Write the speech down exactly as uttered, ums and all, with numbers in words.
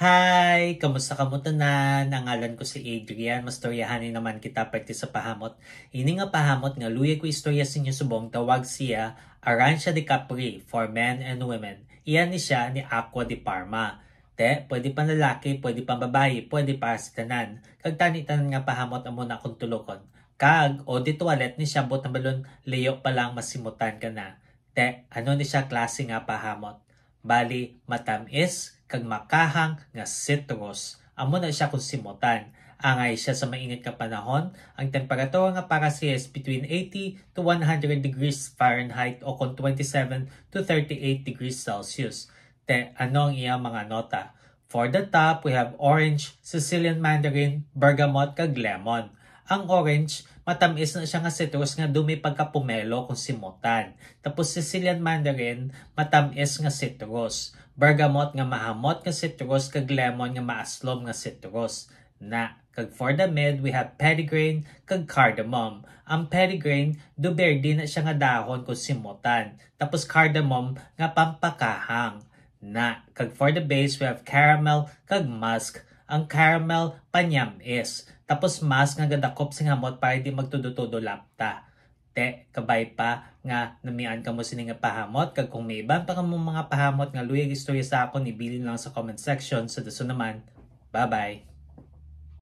Hi! Kamusta kamo tanan? Ang ngalan ko si Adrian. Mastoryahanay naman kita parte sa pahamot. Ini nga pahamot nga luyag ko istorya sa inyo subong tawag siya Arancia de Capri for men and women. Iya ni siya ni Aqua de Parma. Te, pwede pang lalaki, pwede pang babayi, pwede para sa tanan. Kag tani tanan nga pahamot amo na akong tulokon. Kag eau de toilette ni siya, buot silingon, layo pa lang masimutan ka na. Te, ano ni siya klase nga pahamot? Bali, matamis kag makahang nga citrus. Amo na siya kung simutan. Angay siya sa mainit nga panahon, ang temperatura nga para siya is between eighty to one hundred degrees Fahrenheit o kung twenty-seven to thirty-eight degrees Celsius. Te, ano ang iyang mga nota? For the top, we have orange, Sicilian mandarin, bergamot, kag lemon. Ang orange, matamis na siya nga citrus nga daw may pagkapumelo kung simutan. Tapos Sicilian mandarin, matamis nga citrus. Bergamot nga mahamot nga citrus, kag lemon nga maaslom nga citrus. Na, kag for the mid, we have petitgrain kag cardamom. Ang petitgrain, daw berde na siya nga dahon kung simutan. Tapos cardamom nga pampakahang. Na, kag for the base, we have caramel kag musk. Ang caramel, panyamis. Tapos musk nga gadakop sing hamot para di magtudo-tudo lapta. Te, kabay pa nga namian kamo sini nga pahamot, kag kung may iban pa kamo mga pahamot nga luyag istorya sa akon, ibilin lang sa comment section. Sa dason naman, bye-bye.